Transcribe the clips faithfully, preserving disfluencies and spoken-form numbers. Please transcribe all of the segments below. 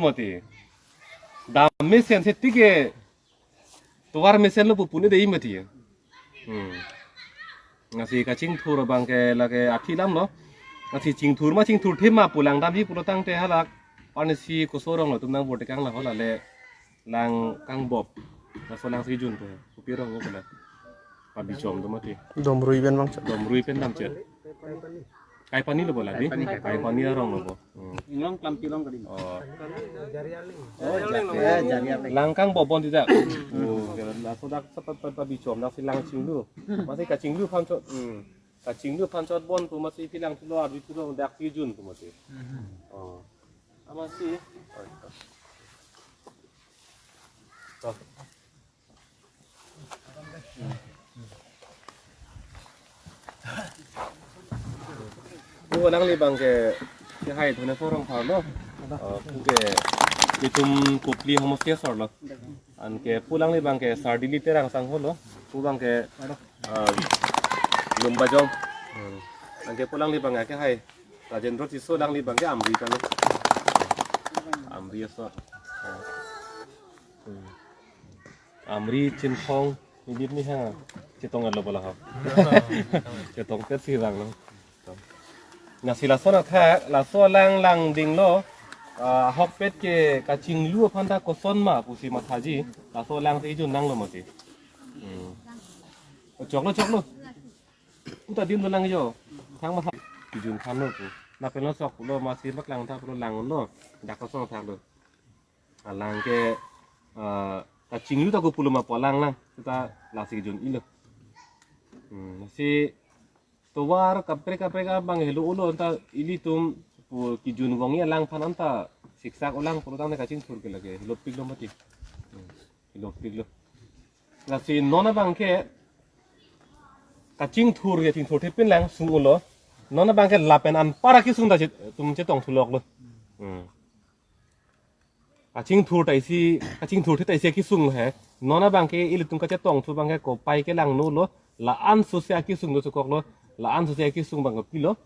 mati. Dam mesen se tike tovar mesen lo pu pune dei mati. Hmm. Lasi kachingthur abang ke lake athi alam lo. Lasi chingthur ma chingthurthe ma pu lang damji pulo tangte halak. Pani si koso arong lo atum nang bor tekang la hola le lang kangbop. Laso lang si jun tu. Kopi arong lo pala. Pabichom tu mati. Domrui pen bang chot. Domrui pen dam chot. Kaipani lo bo ladi. Kaipani. Kaipani arong lo bo. Hmm. Inglong klampi long kadi. Oh. Oh, jari arling. Lang kangbop bon tijak. Oh, laso dak sepat pat pabichom dak si lang chinglu. Masi kachinglu aphan chot. Hmm. Kachinglu aphan chot bon pu masi pilang thulo abi thulo dak si jun pu masi. Oh. Amasi. Oh. Pu alangli abang ke, ke hai thone porong phar lo. Oh, pu ke itum Kopili homestay asor lo. Anke pu alangli abang ke Sardili Terang sangho lo. Pu abang ke, ah, Lumbajong. Hmm. Anke pu alangli abang ke hai Rajendra Tisso, alangli abang ke Amri kan lo. Amri asor. Hmm. Amri Chinthong, nibit ni ha, Chetong alo pala ha. Chetong pet si rang lo. Lasi lason athak, laso alang langding lo, ah, ahokpet ke kachinglu aphan ta koson ma pusi mathaji, laso alang si jun nang lo mati. Hmm. Choklo, choklo. Uta dim dolang jo. Thang matha. Kijun than lo pu. Lapen lo sok lo masi bak lang tha lo lang lo. Dak koson athak lo. Alang ke, eh, kachinglu ta ko pulo ma pu alang lang. Kita lasi kijun ilo. Hmm, si tovar kaprek kaprek abang helo ulo anta ilitum pu kijun vongji alang aphan anta siksak ulang pulo tangte kachingthur ke lake. Helo pik lo mati. Hmm, helo pik lo. Lasi non abang ke kachingthur ke chingthurthe pen lang sung ulo. Non abang ke lapen anpar akesung ta chet-, tum chetong thulok lo. Hmm. Kachingthur ta isi, kachingthurthe ta isi akesung he. Non abang ke ilitum kachetong thu abang ke kopai ke langno lo. La-an sose akesung do chokok lo. La-an sose akesung abang ke pilo.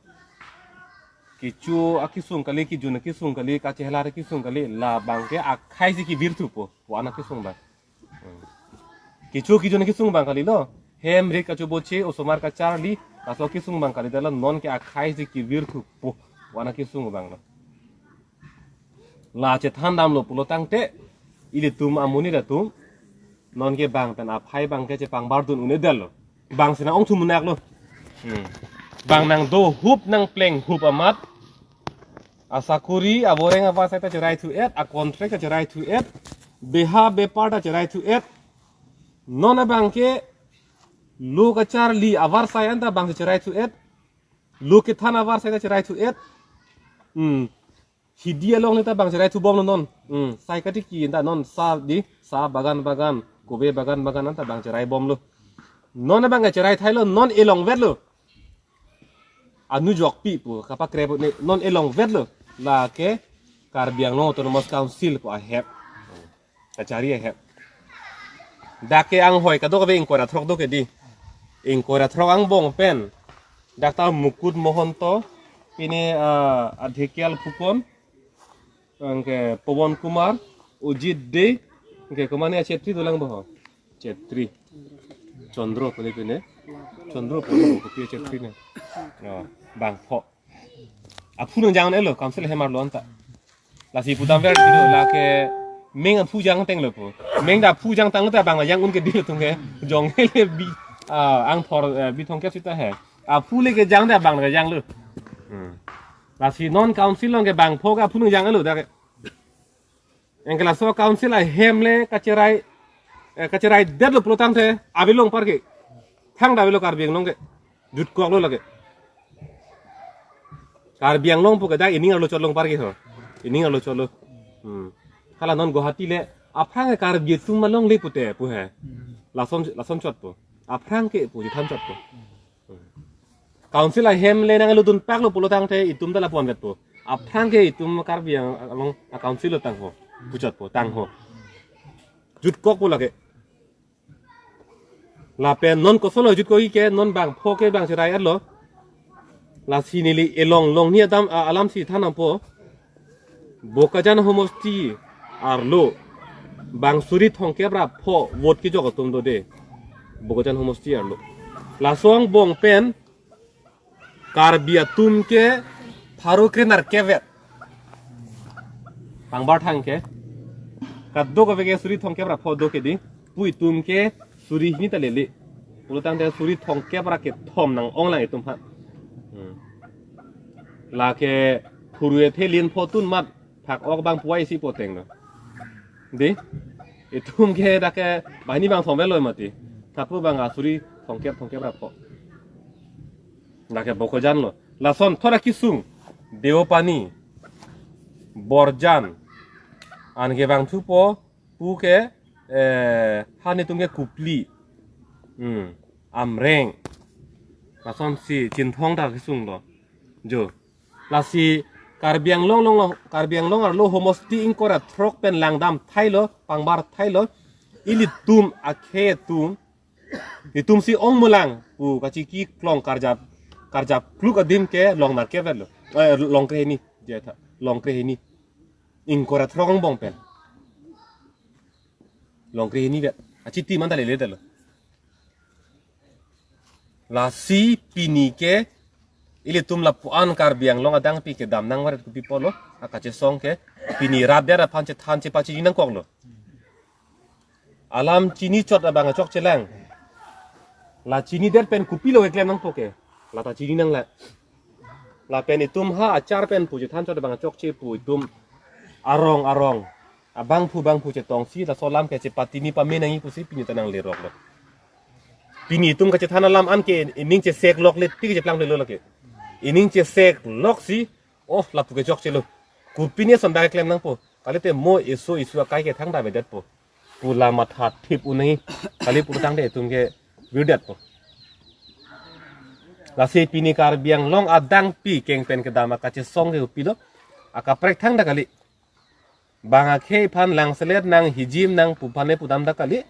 Kecho akesung kali, kijun akesung kali, kachelar akesung kali. La abang ke akhai si kevir thupo. Pu an akesung abang. Hmm. Kecho kijun akesung abang kali lo. Hem rit kachoboche, osomar kacharli, laso akesung abang kali, dala non ke akhai si kevir thupo. Pu an akesung abang lo. La chethan dam lo pulo tangte, ilitum amonit atum, non ke bang pen aphai abang ke chepangbar dun un-edetlo. Bang si nang-ongthu munak lo. Hmm. Bang nang dohup nang plenghup amat. Asakuri, aboreng avarsai ta cherai thu-et, acontract ta cherai thu-et, beha bepar ta cherai thu-et. Non abang ke lo kacharli avarsai anta bang cherai thu-et. Lo kethan avarsai ta cherai thu-et. Hmm. Hidi along ne ta bang cherai thubom lo non. Hmm. Sai katiki ta non sa di, sa bagan bagan, kobe bagan bagan anta bang cherai bomlo. Non abang ke cherai thailo, non elongvetlo. Anu jokpi pu kapakrep ne non elongvetlo. Lake Karbi Anglong Autonomous Council pu ahep. Kachari ahep. Dak ke anghoi kadokave ingkoi ra throk do ke di. Ingkoi ra throk angbong pen Doctor Mukut Mohonto, pine, ah, Adhikyal Phukon, anke Pawan Kumar, Ujit Dey, anke komane achetri dolang boho. Chetri. Chandra pine pine. Chandra pine kopi achetri ne. Oh, bangpho. Aphu nangjang-etlo, council ahem arlo anta. Lasi pudam ver dilo lake meng aphu jangteng lo pu. Meng ta aphu jangtang ta bang jang un ke dilo tung ke. Jong hele bi, ah, angthor, eh, bi thongkep sita he. Aphu le kejang ta bang kejang lo. Hmm. Lasi non council along ke bangpho ke aphu nangjang-etlo dak ke. Anke laso council ahem le kacherai, eh, kacherai detlo pulo tangte, ave longpar ke. Thangta avelo Karbi Anglong ke. Jutkoklo lake. Karbi Anglong pu ke dak ining arlo chot longpar ke ho. Ining arlo chotlo. Hmm. Hala non Guwahati le aphrang ke Karbi atum along le pute pu he. Lason, lason chot pu. Aphrang ke pu chethan chot pu. Council ahem le nang ludun paklo pulo tangte itum ta lapu-an vetpo. Aphrang ke itum Karbi Anglong a-council lo tangho. Puchotpo, tangho. Jutkokpo lake. Lapen non kosonlo jutkokji ke, non bangpho ke bang cherai-etlo. Lasi neli elong longhini adam, a, alam si than nangpo. Bokajan homosti arlo bang suri thomkep ra pho vote kejok atum do de. Bokajan homosti arlo. Laso angbong pen Karbi atum ke pharo krenerkep vet. Pangbar thang ke. Kadokave ke suri thomkep ra pho do ke di. Pu itum ke suri hini ta lele. Pulotangte suri thomkep ra kethom nang-ong lang itum ha. Hmm. Lake phurui athe lin pho tun mat phak ok bang puai si poteng no. Di? Itum ke dak ke banghini bang thom vet lo mati. Thapu bang asuri thomkep thomkep ra pho. Dak ke Bokajan lo. Lason thora kesung. Deopani. Borjan. Anke bang thupo pu ke, eh, han itum ke Kopili. Hmm. Amreng. Lasonsi Chinthong ta kesung lo. Jo. Lasi Karbi Anglong long, Karbi Anglong arlo homosti ingkoi ra throk pen langdam thailo, pangbar thailo. Ilitum akhei atum. Itum si ong mulang pu kachiki klong karjap, karjap kluk adim ke long nerkep vet lo. Eh, long krehini. Je tha. Long krehini. Ingkoi ra throk angbong pen. Long krehini vet. Achitim anta lele ta lo. Lasi pini ke ilitum lapu-an Karbi Anglong adang pi kedam nangvaret kopi pulo, akachesong ke pini rat der aphan chethan chepachini nangkok lo. Alam chini chot abang achokche lang. La chinidet pen kopilo keklem nangpo ke. La ta chini nang la. Lapen itum ha achar pen pu chethan chot abang achokche pu itum arong arong abangphu bangphu chetongsi laso alam ke chepatini pame nangji pusi pini ta nanglerok lo. Pini itum kachethan alam anke ining chesek lok le tik cheplang lo lake. Ining chesek loksi, oh, lapu ke chokche lo. Kopine son dak keklem nangpo. Kalite mo eso isu akai ke thangta avedetpo. Pu la matha thip un nangji. Kali pulotangte itum ke virdetpo. Lasi pini Karbi Anglong adang pi keng pen kedam akachesong ke kopilo. Akaprek thangta kali. Bang akhei aphan langselet nang hijim nang pu aphan ne pudam ta kali.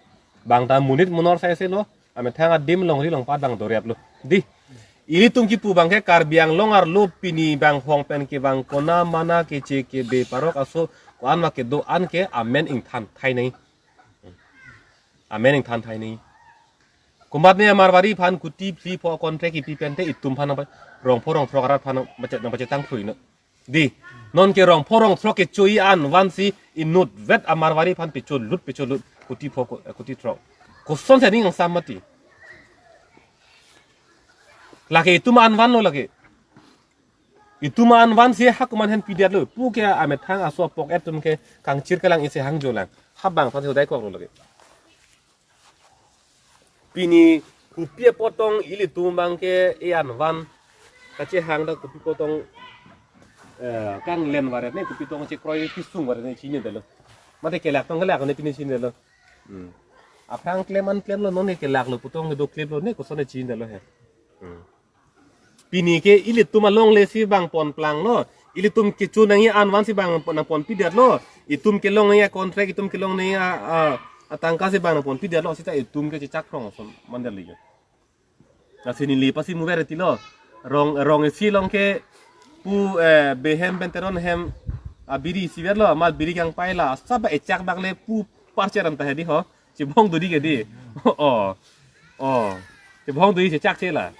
Bang ta monit monor sai se lo. Amethang adim longri longpat bang dorep lo. Di. Ilitum kipu bang ke Karbi Anglong arlo pini bang hong pen ke bang kona mana keche kebe parok aso ko-an ma kedo-an ke amen ingthan thai nangji. Amen ingthan thai nangji. Komatne Marwari aphan kuti phli pho contract kipi pen te itum aphan nangpa-, rong pho rong throk arat aphan nangpachet, nangpachetang phrui no. Di, non ke rong pho rong throk kecho-i an vansi inut vet a-Marwari aphan pecho lut pecho lut kuti pho ko-, eh, kuti throk. Kosonsi aning angsam mati. Lake itum an vanlo lake. Itum an vansi ha komat hen pidet lo. Pu ke amethang aso apok et atum ke kangchir kelang isi hangjo lang. Ha bang aphan si hodai kok lo lake. Pini kopi apot tong ilitum bang ke e an van kachehang ta kopi apot tong, eh, kanglen varet ne kopi tong chekroi kesung varet ne chinidetlo. Mate kelak tong kelak ne pini chinidetlo. Hmm. Aphrang klem an klemlo non ne kelak lo pu tong kedo klemlo ne koson ne chinidetlo he. Hmm. Pini ke ilitum alongle si bang pon planglo. Ilitum kecho nangji an vansi bang nangpon pidetlo. Itum kelong nangji a-contract, itum kelong nangji a, a, atangka si bang nangpon pidetlo. Seta itum ke chechak krong ason mandetlo. Lasi neli pasi muver tilo. Rong, rong isi along ke pu, eh, Behem Benteron hem abiri isi verlo. Amat biri kangpai la. Saba echak bak le pu parcher anta hedi ho. Chibong dodi ke di. Oh. Oh. Chibong dodi chechak che la.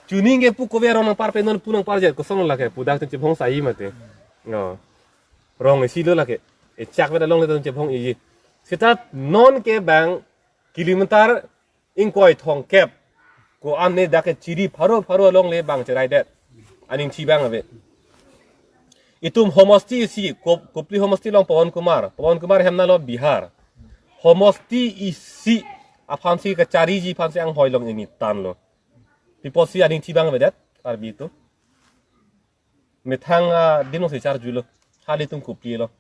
Chuning ke pu kove arong nangpar pen non pu nangparjet koson lake pu dak chibong sai mate. No. Rong isi lo lake. Echak vet alongle chibong iji. Seta non ke bang kilometer ingkoi thomkep ko-an ne dak ke chiri pharo pharo alongle bang cheraidet. Aning chi bang ave. Itum homosti isi, Kop-, Kopili homosti along Pawan Kumar. Pawan Kumar hem nalo Bihar. Homosti isi aphansi kachariji aphansi anghoi along ini tanlo. Pi apotsi aning chi bang avedet, Karbi atum. Methang, ah, adim alongsi charjulo. Hali itum Kopili lo.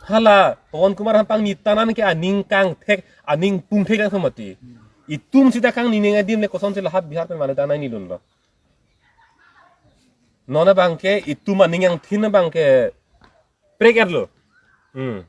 Hala, Pawan Kumar aphan pangni tanan ke aning kangthek, aning pungthek lang somati. Itum seta kangni ning adim le kosonsi la ha Bihar pen mane tanai nilun lo. Non abang ke, itum aning angthin abang ke prek-et lo. Hmm.